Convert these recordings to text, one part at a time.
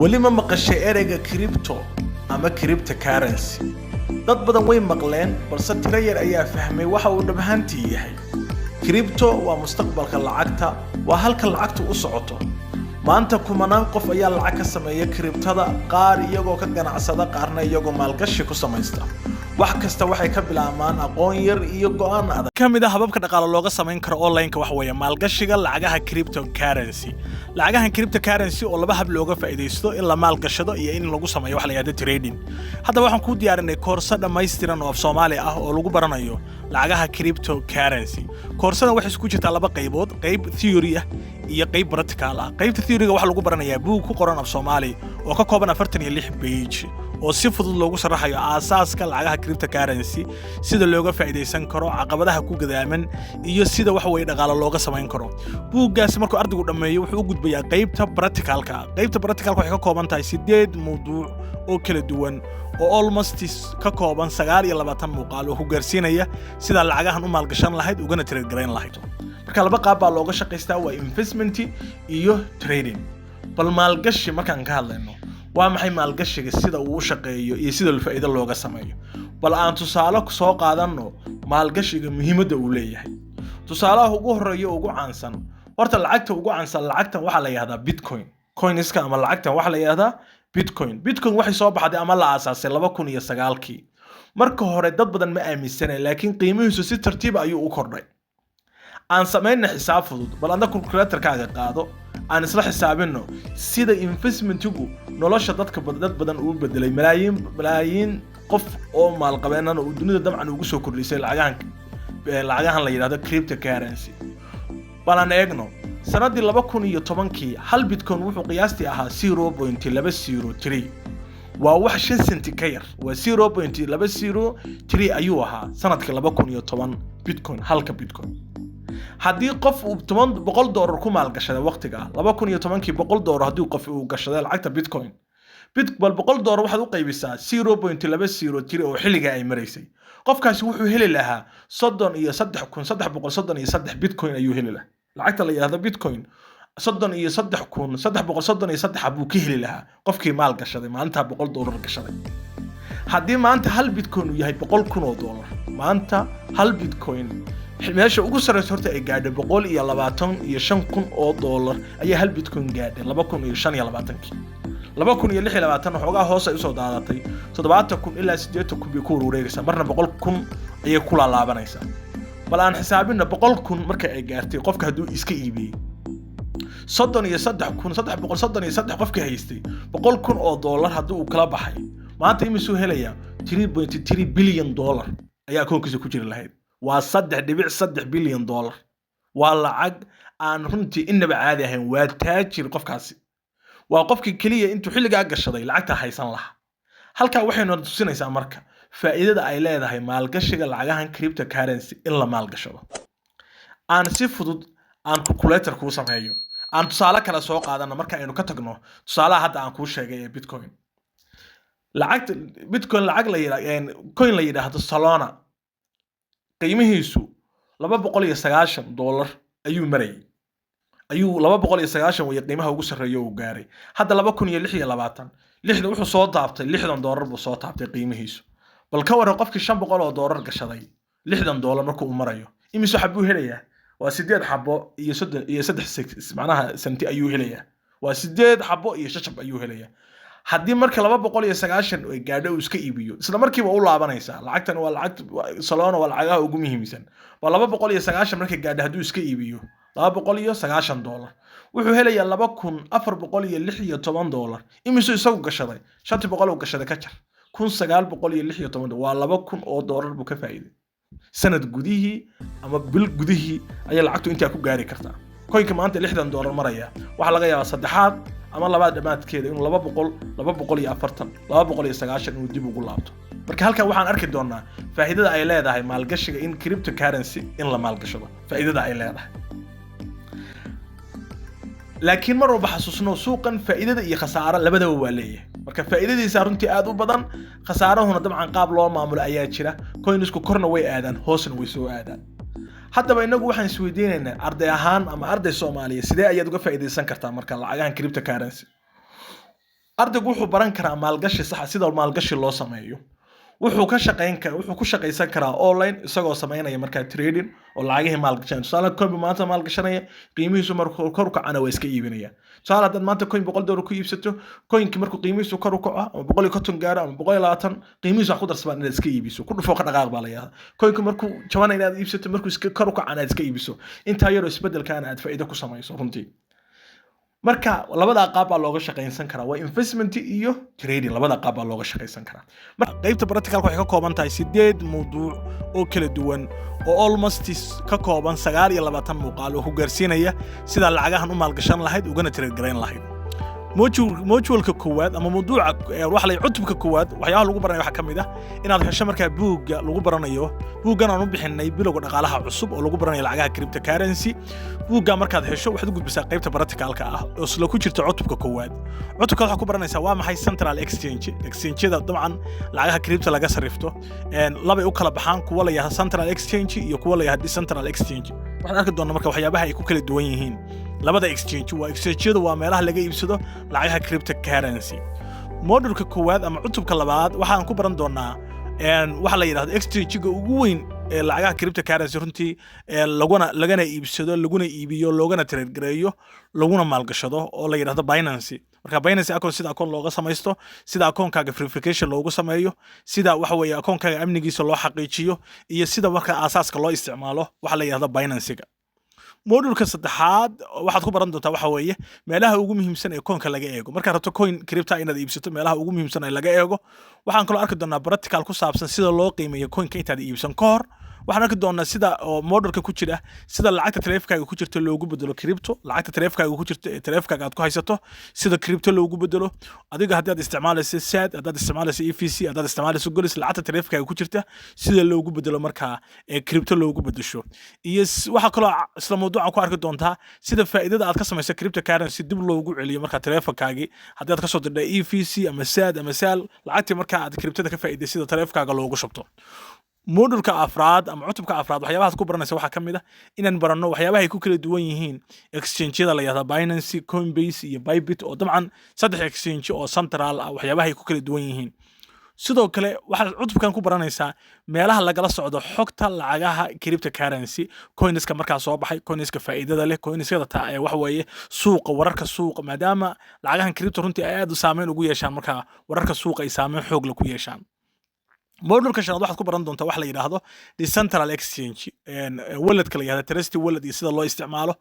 Weli ma maqashay ereyga crypto ama cryptocurrency? Dad badan way maqleen, balse tiro yar ayaa fahmay waxa uu dhab ahaantii yahay. Crypto waa mustaqbalka lacagta, waa halka lacagtu u socoto. Maanta kumanaan qof ayaa lacag ka sameeya cryptada, qaar iyagoo ka ganacsada, qaarna iyagoo maalgashi ku samaysta. Wax kasta waxay ka bilaabmaan aqoon yar iyo go'aan adag. Ka mid ah hababka dhaqaale looga samayn karo online-ka waxa weeye maalgashiga lacagaha cryptocurrency. Lacagahan cryptocurrency oo laba hab looga faa'iidaysto: in la maalgashado iyo in lagu sameeyo wax la yidhahdo trading. Haddaba waxaan kuu diyaarinay koorso dhammaystiran oo af Soomaali ah oo lagu baranayo lacagaha cryptocurrency. Koorsadan waxay isku jirtaa laba qaybood: qayb theory ah iyo qayb practical ah. Qaybta theory-ga waxaa lagu baranayaa buug ku qoran af Soomaali oo ka kooban 46 page oo si fudud loogu sharaxayo aasaaska lacagaha cryptocurrency, sida looga faa'iidaysan karo, caqabadaha ku gadaaman iyo sida wax weeye dhaqaale looga samayn karo. Buuggaasi markuu ardaygu dhammeeyo, wuxuu u gudbayaa qaybta practicalka. Qaybta practicalka waxay ka kooban tahay sideed mawduuc oo kala duwan oo almost ka kooban 29 muuqaal oo ku gaarsiinaya sida lacagahan u maalgashan lahayd ugana trade garayn lahayd. Marka laba qaab baa looga shaqaystaa, waa investment iyo trading. Bal maalgashi markaan ka hadlayno, waa maxay maalgashiga, sida uu u shaqeeyo iyo sida faa'iido looga sameeyo? Bal aan tusaale soo qaadanno maalgashiga muhiimadda uu leeyahay. Tusaalaha ugu horeeya, ugu caansan, horta lacagta ugu caansan, lacagtan waxaa la yihahdaa Bitcoin. Coinska ama lacagtan waxaa la yihahdaa Bitcoin. Bitcoin waxay soo baxday ama la aasaasay 2009-kii. Marka hore dad badan ma aaminsanayn, laakiin qiimihiisu si tartiib ayuu u kordhay. Aan samayna xisaab fudud. Bal adna calculatorkaaga qaado, aan isla xisaabino sida investmentigu nolosha dadka dad badan uu bedelay, malaayiin malaayiin qof oo maalqabeenana uu dunida dabcan ugu soo kordhisay lacagahan la yidhahdo cryptocurrency. Bal aan eegno sanadii 2010-kii, hal Bitcoin wuxuu qiyaastii ahaa 0.203. Waa wax 5 senti ka yar, waa 0.203 ayuu ahaa sanadkii 2010 Bitcoin, halka Bitcoin. Haddii qof uu $100 ku maalgashaday waqtiga 2010-kii, $100 haddii qof uu gashaday lacagta Bitcoin, bal $100 waxaad u qaybisaa 0.203 oo xilligaa ay maraysay, qofkaasi wuxuu heli lahaa 33,333 Bitcoin ayuu heli lahaa. Lacagta la yidhahdo Bitcoin 33,333 buu ka heli lahaa qofkii maal gashaday maalintaa $100 gashaday. Haddii maanta hal Bitcoin uu yahay $100,000, maanta hal Bitcoin meesha ugu sarreysa horta ay gaadhay $125,000 ayaa hal Bitcoin gaadhay 2025-kii. 2026 waxoogaa hoos ay usoo daadatay, 70,000 ilaa 80,000 bay ku warwareegaysaa, marna 100,000 ayay ku laalaabanaysaa. Bal aan xisaabina, 100,000 marka ay gaartay qofka hadduu iska iibiyey, 33,333 qofkii haystay $100,000 haddii uu kala baxay, maanta imisuu helayaa? $3.3 billion ayaa akoonkiisa ku jiri lahayd. Waa $3.3 billion. Waa lacag aan runtii inaba caadi ahayn. Waa taajir qofkaasi, waa qofkii keliya intuu xilligaa gashaday lacagtaa haysan lahaa. Halkaa waxaynu tusinaysaa marka faa'iidada ay leedahay maalgashiga lacagahan cryptocurrency in la maalgashado. Aan si fudud aan calculator kuu sameeyo, aan tusaale kale soo qaadano. Marka aynu ka tagno tusaalaha hadda aan kuu sheegay ee Bitcoin, lacagta Bitcoin, lacag la yidha, coin la yidhaahdo Solana, qiimihiisu $290 ayuu marayay, ayuu 290 weye qiimaha ugu sarreeya uu gaaray. Hadda 2026 lixda wuxuu soo taabtay $60 buu soo taabtay qiimihiisu. Bal ka waran qofkii $500 gashaday, $60 markuu uu marayo, imise xabuu helayaa? Waa sideed xabo iyo 33 macnaha senti ayuu helayaa. Waa sideed xabo iyo shashab ayuu helayaa. Haddii marka 290 ay gaadho uu iska iibiyo, isla markiiba u laabanaysaa lacagtan. Waa lacag Solana, waa lacagaha ugu muhiimsan. Waa 290 markay gaadho hadduu iska iibiyo, $290, wuxuu helayaa $2,416. Imisuu isagu gashaday? Shantii boqol uu gashaday ka jar 1,916, waa $2,000 buu ka faa'iiday sanad gudihii ama bil gudihii ayay lacagtu intaa ku gaari kartaa. Coinka maanta $60 maraya waxaa laga yaabaa saddexaad ama labaad dhammaadkeeda inuu 200, 240, 290 inuu dib ugu laabto. Marka halkan waxaan arki doonaa faa'iidada ay leedahay maalgashiga in cryptocurrency in la maalgashado, faa'iidada ay leedahay. Laakiin mar walba xasuusno, suuqan faa'iidada iyo khasaaro labadaba waa leeyahay. Marka faa'iidadiisa runtii aad u badan, khasaarahuna dabcan qaab loo maamulo ayaa jira. Coinsku korna way aadaan, hoosna way soo aadaan. Haddaba inagu waxaan isweydiinaynaa, arday ahaan ama arday Soomaaliya, sidee ayaad uga faa'iidaysan kartaa marka lacagahan cryptocurrency? Ardaygu wuxuu baran karaa maalgashi saxa, sida maalgashi loo sameeyo. Wuxuu ka shaqayn karaa, wuxuu ku shaqaysan karaa online, isagoo sameynaya markaa trading oo lacagihii maalgashanaya. Tusaale, coin buu maanta maalgashanaya, qiimihiisu markuu kor u kacana waa iska iibinaya. Tusaale, haddaad maanta coin $100 ku iibsato, coinkii markuu qiimihiisu kor u kaco ama 150 gaaro ama 120, qiimihiisu wax ku darsamaan inaad iska iibiso. Ku dhufoo ka dhaqaaq baa la yidhahdaa. Coinku markuu jabana inaad iibsato, markuu iska kor u kacana aad iska iibiso, intaa yaroo isbedelkaana aad faa'iido ku samayso runtii. Marka labadaa qaab baa looga shaqaysan karaa, waa investment iyo trading. Labada qaab baa looga shaqaysan karaa. Marka qaybta practicalka waxay ka kooban tahay sideed mawduuc oo kala duwan oo almost ka kooban 29 muuqaal oo ku gaarsiinaya sida lacagahan u maalgashan lahayd ugana trade garayn lahayd. Modulka koowaad ama mawduuca waxa la cutubka koowaad, waxyaabaha lagu baranayo waxaa ka mid ah inaad hesho markaa buugga lagu baranayo. Buuggan aan u bixinay Bilowga Dhaqaalaha Cusub oo lagu baranayo lacagaha cryptocurrency. Buugga markaad hesho, waxaad u gudbisaa qaybta practicalka ah oo isla ku jirta cutubka koowaad. Cutubka waxaad ku baranaysaa waa maxay central exchange. Exchange-yada dabcan lacagaha crypto laga sarrifto labay u kala baxaan: kuwa la yidhahdo central exchange iyo kuwa la yidhahdo decentral exchange. Waxaan arki doonaa marka waxyaabaha ay ku kala duwan yihiin labada exchange. Waa exchange-yadu waa meelaha laga iibsado lacagaha cryptocurrency. Modulka koowaad ama cutubka labaad waxaan ku baran doonaa waxa la yidhahdo exchange-ga ugu weyn ee lacagaha cryptocurrency runtii laguna lagana iibsado, laguna iibiyo, loogana trade gareeyo, laguna maalgashado, oo la yidhahdo Binance. Marka Binance account, sida account looga samaysto, sida akoonkaaga verification loogu sameeyo, sida waxa weeye akoonkaaga amnigiisa loo xaqiijiyo, iyo sida marka aasaaska loo isticmaalo waxa la yidhahdo Binance-ga. Modulka saddexaad waxaad ku baran doontaa waxa weeye meelaha ugu muhiimsan ee coinka laga eego markaad rabto coin crypto inaad iibsato, meelaha ugu muhiimsan ee laga eego. Waxaan kaloo arki doonaa practical ku saabsan sida loo qiimeeyo coinka intaad iibsan ka hor. Waxaan arki doonaa sida oo modulka ku jira sida lacagta taleefankaaga ku jirta loogu bedelo crypto, lacagta taleefankaaga ku jirta ee taleefankaaga aad ku haysato sida crypto loogu bedelo. Adiga haddii aad isticmaalayso Zaad, haddaad isticmaalayso EVC, haddaad isticmaalayso Golis, lacagta taleefankaaga ku jirta sida loogu bedelo markaa ee crypto loogu bedesho. Iyo waxaa kaloo isla mawduucan ku arki doontaa sida faa'iidada aad ka samayso cryptocurrency dib loogu celiyo markaa taleefankaagii, haddii aad kasoo dirdhay EVC ama Zaad ama Sahal, lacagtii markaa aad cryptada ka faa'iiday sida taleefankaaga loogu shubto. Modulka afraad ama cutubka afraad waxyaabahaad ku baranaysa waxaa ka mid ah inaan baranno waxyaabaha ay ku kala duwan yihiin exchange-yada la yihahda Binance, Coinbase iyo Bybit, oo dabcan saddex exchange oo central ah, waxyaabaha ay ku kala duwan yihiin. Sidoo kale waxaad cutubkan ku baranaysaa meelaha lagala socdo xogta lacagaha cryptocurrency, coinska markaa soo baxay, coinska faa'iidada leh, coinsyada taa ee waxa weeye suuqa, wararka suuqa, maadaama lacagahan crypto runtii ay aad u saameyn ugu yeeshaan markaa wararka suuqa, ay saameyn xoog leh ku yeeshaan. Modulka shanaad waxaad ku baran doontaa wax la yidhaahdo decentral exchange, walletka la yidhahdo Trust Wallet iyo sida loo isticmaalo,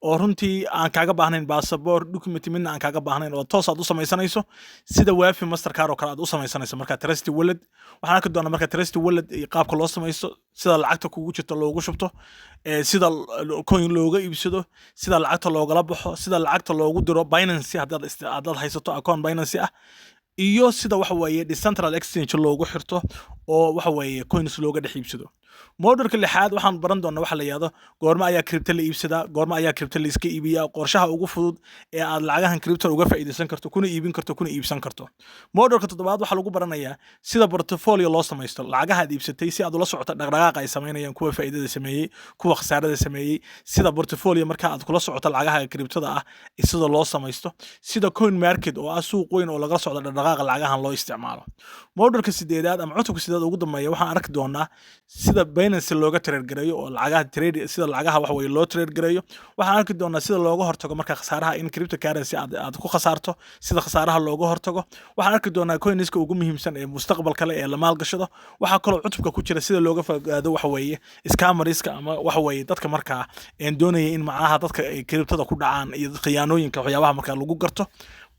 oo runtii aan kaaga baahnayn passport, document midna aan kaaga baahnayn, oo toos aad u samaysanayso sida Waafi Mastercard oo kale aad u samaysanayso. Marka Trust Wallet waxaan arki doonaa marka Trust Wallet iyo qaabka loo samaysto, sida lacagta kugu jirta loogu shubto, sida coin looga iibsado, sida lacagta loogala baxo, sida lacagta loogu diro Binance haddaad haysato account Binance ah, iyo sida waxa weeye decentral exchange loogu xirto oo waxa weeye coins looga dhex iibsado. Modulka lixaad waxaan baran doonaa waxa la yidhahdo goorma ayaa crypto la iibsadaa, goorma ayaa crypto la iska iibiyaa, qorshaha ugu fudud ee aad lacagahan crypto uga faa'iidaysan karto, kuna iibin karto, kuna iibsan karto. Modulka toddobaad waxaa lagu baranayaa sida portfolio loo samaysto lacagaha aad iibsatay, si aad ula socoto dhaqdhaqaaqa ay samaynayaan, kuwa faa'iidada sameeyey, kuwa khasaarada sameeyey, sida portfolio marka aad kula socoto lacagaha cryptada ah sida loo samaysto, sida coin market oo ah suuq weyn oo lagala socdo dhaqdhaqaaqa lacagahan loo isticmaalo. Modulka sideedaad ama cutubka sideed ugu dambeeya waxaan arki doonaa sida Binance looga trade gareeyo oo lacagaha trade, sida lacagaha waxa weye loo trade gareeyo. Waxaan arki doonaa sida looga hortago marka khasaaraha, in cryptocurrency aad ku khasaarto, sida khasaaraha looga hortago. Waxaan arki doonaa coinska ugu muhiimsan ee mustaqbalka leh ee la maalgashado. Waxaa kaloo cutubka ku jira sida looga fogaado waxa weeye scammeriska ama waxa weeye dadka markaa een doonaya in macnaha dadka ay cryptada ku dhacaan iyo khiyaanooyinka, waxyaabaha markaa lagu garto.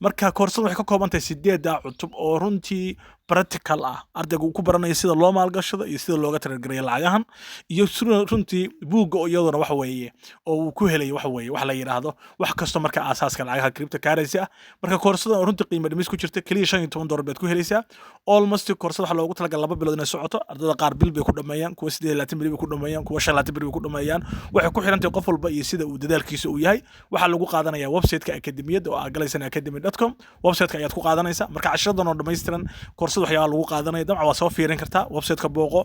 Marka koorsadu waxay ka kooban tahay sideedda cutub oo runtii practical ah, ardaygu uu ku baranayo sida loo maalgashado iyo sida looga trade gareeyo lacagahan, iyo runtii buugga iyaduna waxa weeye oo uu ku helayo waxa weeye wax la yidhaahdo wax kasto marka aasaaska lacagaha cryptocurrency ah. Marka koorsada oo runtii qiimo dhimis ku jirta, keliya $15 baad ku helaysaa almost. Koorsada waxaa loogu talagalay 2 bilood inay socoto. Ardayda qaar bil bay ku dhameeyaan, kuwa 28 beri bay ku dhameeyaan, kuwa 25 beri bay ku dhameeyaan. Waxay ku xiran tahay qof walba iyo sida uu dadaalkiisa uu yahay. Waxaa lagu qaadanaya website-ka akademiyadda oo aad galaysan academy.com. Website-ka ayaad ku qaadanaysaa marka cashiradan oo dhammaystiran. Koorsadu Koorsada waxyaaba lagu qaadanaya dabcan waa soo fiirin kartaa website-ka, booqo,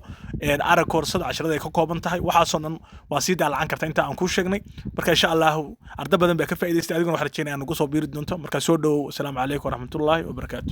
arag koorsada, casharada ay ka kooban tahay, waxaasoo dhan waa sii daalacan kartaa inta aan kuu sheegnay. Marka insha Allahu arda badan baa ka faa'iidaystay, adiguna waxaan rajeynaya nagu soo biiri doonto. Marka soo dhowow. Asalaamu calaykum waraxmatullaahi wabarakaatu.